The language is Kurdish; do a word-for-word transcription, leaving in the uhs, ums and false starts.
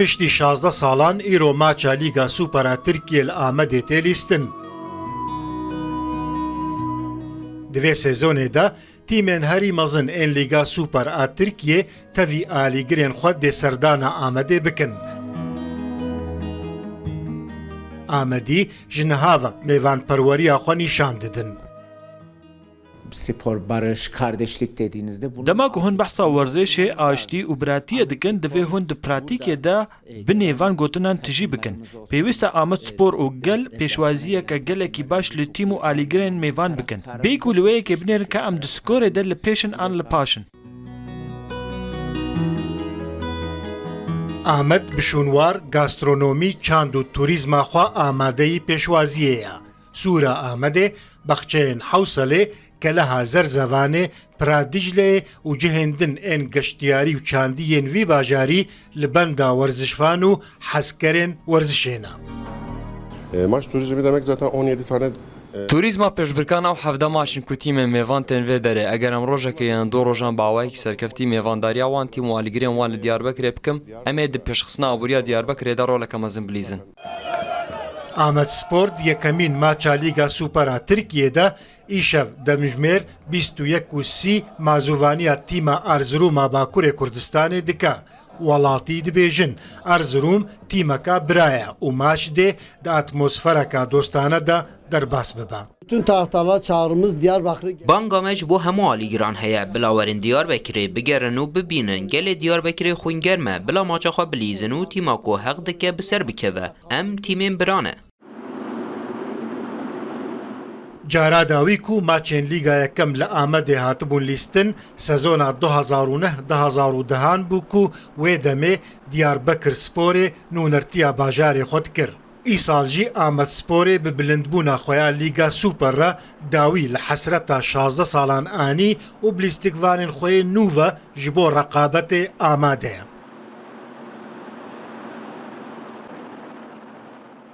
Piştî şazdeh salan îro maça Lîga Super a Tirkiyê li Amedê tê lîstin. Di vê sezonê de tîmên herî mezin ên Lîga Super a Tirkiyê tevî alîgirên xwe dê serdana Amedê bikin. Amedî ji niha ve mêvanperweriya xwe nîşan didin. Spor, barış, kardeşlik dediğinizde bunu Dema ku hûn behsa werzêşê, aştî û biratiyê dikin, divê hûn di pratîkê de binê van gotinan tijî bikin. Pêwîst e Amed Spor û gel pêşwaziyeke gelekî baş li tîm û alîgirên mêvan bikin. Bê ku li wê yekê binêrin ka em di skorê de li pêş in an li paş in. Amed bi şûnwar, gastronomî, çand û turîzma xwe amadeyî pêşwaziyê ye. Sûra Amedê, baxçeyên Hewselê, Keleha Zerzevanê, Pira Dicleyê û cihên din ên geştiyarî û çandî yên vî bajarî li benda werzişvan û hezkerên werzişê ne. E, Maç turizmi demek zaten on yedi tane Turîzma pêşbirkan ew hevde maç in ku tîmên mêvan tên vê derê. Eger em rojekê yan du rojan bi awayekî serkeftî mêvandariya wan tîm û alîgirên wan li Diyarbekirê bikim, em ê di pêşxistina aboriya Diyarbekirê de roleke mezin bilîzin. Amed Spor di yekemîn maça Lîga Super a Tirkiyê de îşev demjimêr bîst û yek û sî mazûvaniya tîma Erzirûma Bakurê Kurdistanê dike. Welatî dibêjin, Erzirum tîmeka bira ye û maç dê di atmosfereka dostane de derbas bibe. Bütün taraftarlara çağrımız Diyarbakır'a Banga me ji bo hemû alîgiran heye, bila werin Diyarbekirê bigerin û bibînin. Gelê Diyarbekirê xwîngerm e, bila maça xwe bilîzin û tîma ku heq dike bi ser bikeve. Em tîmên bira ne. Cara dawî ku maçên Lîga Yekem li Amedê hatibûn lîstin, sezona du hezar û neh du hezar û dehan bû ku wê demê Diyarbekir Sporê nûnertiya bajarê xwe dikir. Îsal jî Amed Sporê bi bilindbûna xwe ya Lîga Super re dawî li hesreta şazdeh salan anî û bi lîstikvanên xwe yê nû ve ji bo reqabetê amade ye.